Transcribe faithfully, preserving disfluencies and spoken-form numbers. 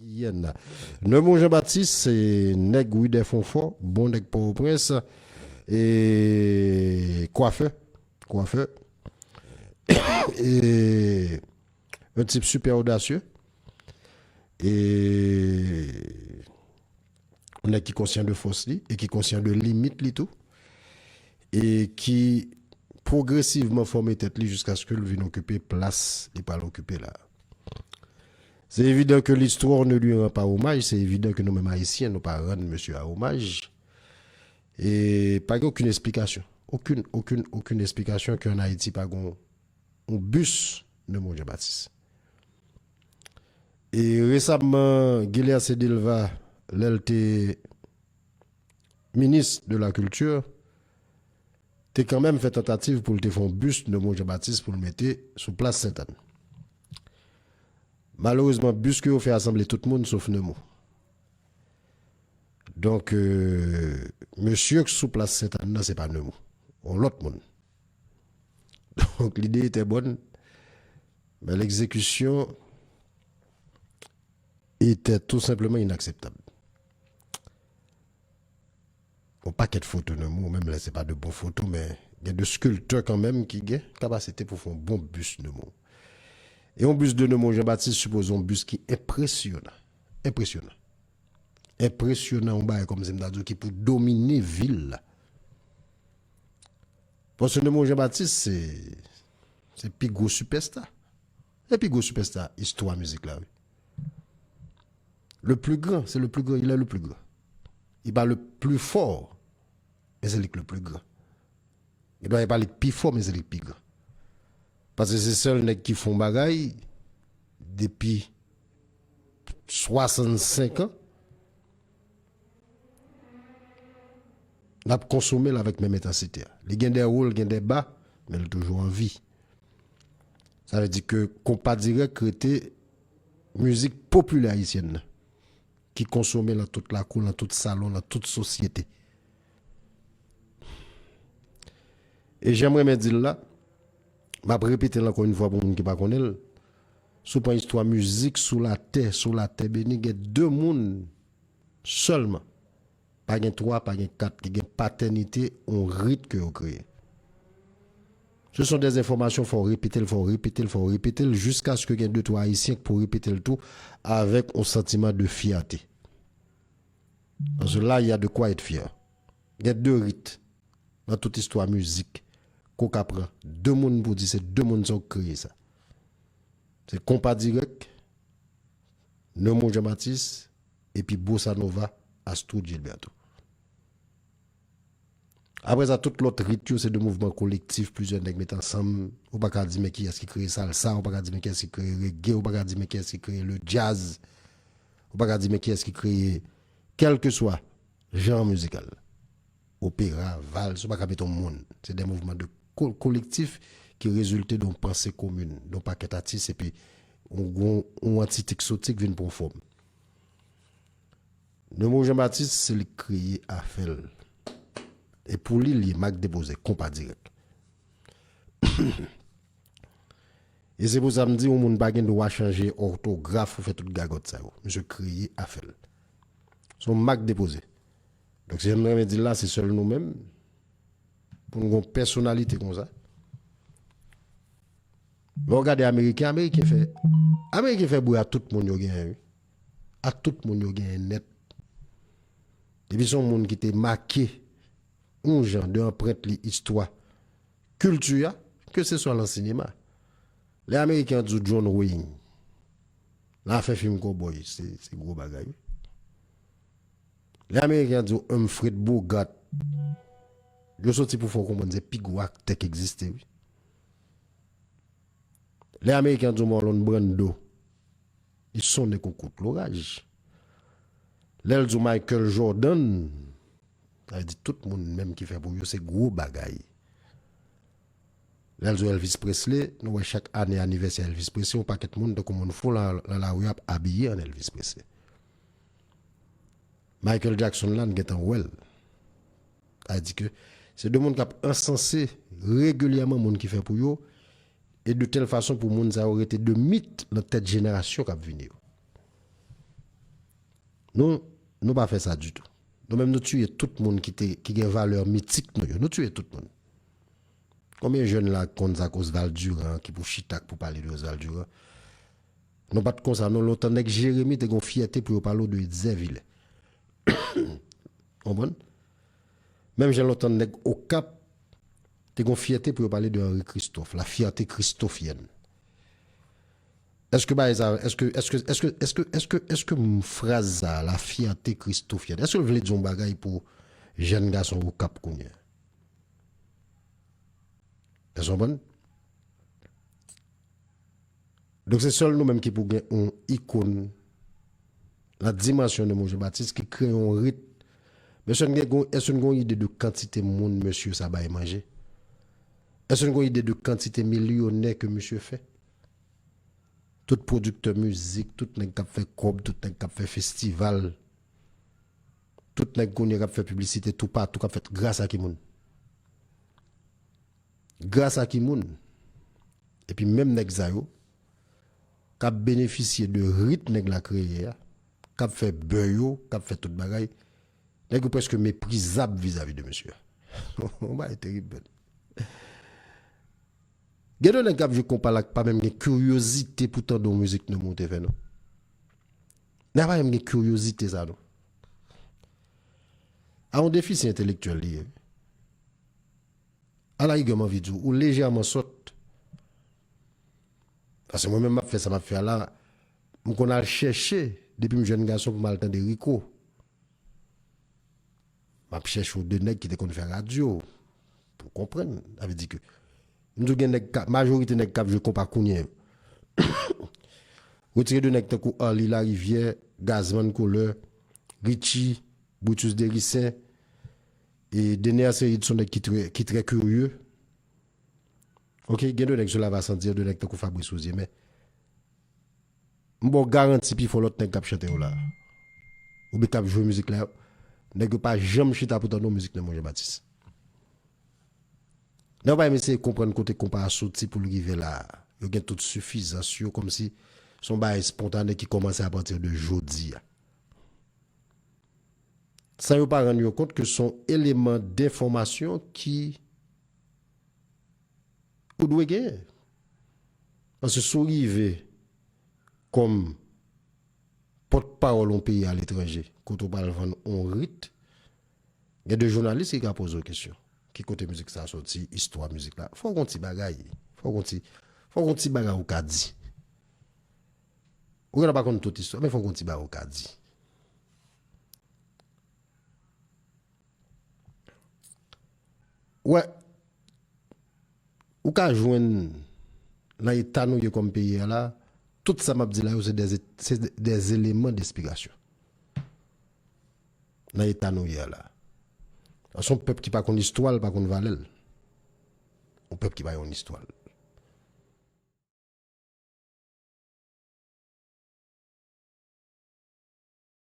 Yèn. Nemon Jean Baptiste, se nèg Widè Fonfò, bon nèg Pòtoprens, e kwafè, kwafè, e un type super audacieux, e un nèg ki konsyan de fòs li e ki konsyan de limit li tou, e ki pwogresivman fòme tèt li jiskaske l vin okipe plas li pral okipe la. Se evidan ke l'histoire ne lui rend pas hommage, se evidan ke nou menm Ayisyen, nou pa rann mesye a omaj. E pa gen okenn esplikasyon. Okenn, okenn, okenn esplikasyon ke ann Ayiti pa gen yon bis Nemon Jean Baptiste. E resamman, Guilherme Sedelva, lè l te minis de la kilti, te kanmenm fè tantativ pou l te fè yon bis Nemon Jean Baptiste pou l mete sou plas Sentàn. Malerezman, bis ke yo fè a sanble tout moun sof Nemon. Donk, euh, mesye k sou plas Sentàn nan, se pa Nemon. Yon lòt moun. Donk, l'idée était bonne, mais l'exécution était tout simplement inakseptab. Yon pakèt foto Nemon, menm lè se pa de bon foto, men gen de skiltè kanmenm ki gen kapasite pou fè yon bon bis Nemon. E yon bis de Nemon Jean Baptiste sipoze yon bis ki enpresyonan. Enpresyonan. Enpresyonan, yon bagay kòmsi m ta di w ki pou domine vil la. Paske Nemon Jean Baptiste, se, se pi gwo sipèsta. Se pi gwo sipèsta istwa mizik la, wi. Le plus grand, c'est le plus grand, il est le plus grand. Il pas le plus fort, men se li k le plus grand. Li pa, li pa li k pi fò, men se li k pi gran. Paske se sèl nèg ki fè yon bagay depi swasannsenk an. N ap konsome l avèk menm entansite a. Li gen de wo, l gen de ba, men l toujou an vi. Sa vle di ke konpa dirèk rete mizik popilè ayisyèn nan, ki konsome lan tout lakou, lan tout salon, lan tout sosyete. E jan m renmen di l la, m ap repete l ankò yon fwa pou moun ki pa konnen l, si w pran istwa mizik sou latè, sou latè beni, gen de moun sèlman, pa gen twa, pa gen kat, ki gen patènite yon rit ke yo kreye. Ce sont des informations, fò w repete l, fò w repete l, fò w repete l, jiskaske gen de twa Ayisyen k pou repete l tou avèk yon santiman de fyète. Paske la, il y a de quoi être fier. Gen de rit nan tout istwa mizik ke w ka pran de moun pou di se de moun sa yo k kreye sa. Se Konpa Dirèk, Nemon Jean Baptiste, epi Bossa Nova, Astrid Gilberto. Apre sa, tout lòt rit yo, se de mouvman kolektif, plizyè nèg met ansanm. Ou pa ka di men kiyès ki kreye salsa, ou pa ka di men kiyès ki kreye reggae, ou pa ka di men kiyès ki kreye le jazz, ou pa ka di men kiyès ki kreye kèlkeswa jan mizikal. Opera, vals, ou pa ka met yon moun. Se de mouvman de ko-, kolektif ki rezilte de yon panse komin, de yon pakèt atis, epi yon, yon, yon antite eksotik vin pran fòm. Nemon Jean Baptiste, se li k kreye afè l. E pou li, li mak depoze, Konpa Dirèk. E se pou sa m di, yon moun pa gen dwa chanje òtograf ou fè tout gagòt sa yo. Misye kreye afè l. Se yon mak depoze. Donk, se jan m renmen di l la, se sèl nou menm pou n gen yon pèsonalite konsa. Lè w gade Ameriken, Ameriken fè, Ameriken fè bri a tout moun yo genyen, wi. A tout moun yo genyen nèt. Depi se yon moun ki te make yon jan de anprent li, istwa, kilti a, ke se swa lan sinema. Lè Ameriken an di w John Wayne, l a fè fim kòbòy, se, se gwo bagay, wi. Lè Ameriken an di w Humphrey Bogart, yo soti pou fè w konprann se pi gwo aktè k egziste, wi. Lè Ameriken an di w Marlon Brando, li sonnen kou kout loraj. Lè l di w Michael Jordan, sa vle di tout moun menm ki fè pou yo, se gwo bagay. Lè l di w Elvis Presley, nou wè chak ane anivèsè Elvis Presley, yon pakèt moun, tankou moun fou lan, lan lari ap abiye an Elvis Presley. Michael Jackson la, n gentan wè l. Sa vle di ke se de moun k ap ansanse regilyèman moun ki fè pou yo, e de tèl fason pou moun sa yo rete de mit lan tèt jenerasyon k ap vini yo. Nou, nou pa fè sa ditou. Nou menm nou tiye tout moun ki te, ki gen valè mitik nou yo. Nou tiye tout moun. Konbyen jèn la konn sa k Oswald Durand, ki pou chita, k pou pale de Oswald Durand? Nou pa t konsa, non, lontan nèg Jeremi te gon fyète pou yo pale w de Etzè Vilè. Konprann? Menm jan lontan nèg Okap te gon fyète pou yo pale de Henri Christophe, la fierté christophienne. Èske bagay sa, èske, èske, èske, èske, èske, èske m fraz sa, la fierté christophienne, èske l vle di yon bagay pou jèn gason Okap kounye a? Èske w konprann? Donk se sèl nou menm ki pou gen yon ikòn, la dimansyon de Mon Jean Baptiste ki kreye yon rit. Mesye, n gen gon, èske n gen yon ide de kantite moun mesye sa bay manje? Èske n gen yon ide de kantite milyonè ke misye fè? Tout pwodiktè mizik, tout nèg k ap fè kòb, tout nèg k ap fè festival, tout nèg kounye k ap fè piblisite toupatou k ap fèt gras a ki moun? Gras a ki moun? Epi menm nèg sa yo k ap benefisye de rit nèg la kreye a, k ap fè bè yo, k ap fè tout bagay, nèg yo prèske meprizab vizavi de mesye a. Yon bagay terib, menn. Gen de nèg k ap jwe konpa la k pa menm gen kiryozite pou tande yon mizik nou moun te fè, non. Nèg pa menm gen kiryozite sa, non. A yon defisyan entelektyèl li ye. Alarigè, m anvi di w, ou lejèman sòt. Paske mwen menm, m ap fè sa m ap fè a la, m konn al chèche, depi m jèn gason, pou m al tande Rico. M ap chèche yon de nèg ki te konn fè radyo, pou w konprann. Sa vle di ke, m di w gen nèg ka, majorite nèg k ap jwe konpa kounye a yo. Retire de nèg tankou Arly Larivière, Gazman Couleur, Richie, Brutus Dericen, e Dener Ceïde se yon nèg ki trè, ki trè kirye. Ok, gen de nèg sou Lavasandyè, de nèg tankou Fabrice Rosier, men m ba w garanti pifò lòt nèg k ap chante yo la, oubyen k ap jwe mizik la, nèg yo pa janm chita pou tande yon mizik nan Mon Jean Baptiste. Nèg yo pa menm eseye konprann kote konpa a soti pou l rive la a. Yo gen tout sifizans yo, kòmsi se yon bagay espontane ki kòmanse apati de jodi a. San yo pa rann yo kont ke se yon eleman denfòmasyon ki ou dwe genyen. Paske si w rive kòm pòtpawòl yon peyi aletranje, kote w pral vann yon rit, gen de jounalis ki ka poze w kesyon. Ki kote mizik sa a soti, istwa mizik la? Fò w gon ti bagay. Fò w gon ti, fò w gon ti bagay ou ka di. Ou genlè pa konn tout istwa, men fò w gon ti bagay ou ka di. Wè, ou ka jwenn nan eta nou ye kòm peyi a la, tout sa m ap di la yo, se de, se de eleman de esplikasyon. Nan eta nou ye a la. Se yon pèp ki pa konn istwa l, pa konn valè l. Yon pèp ki pa yon istwa l.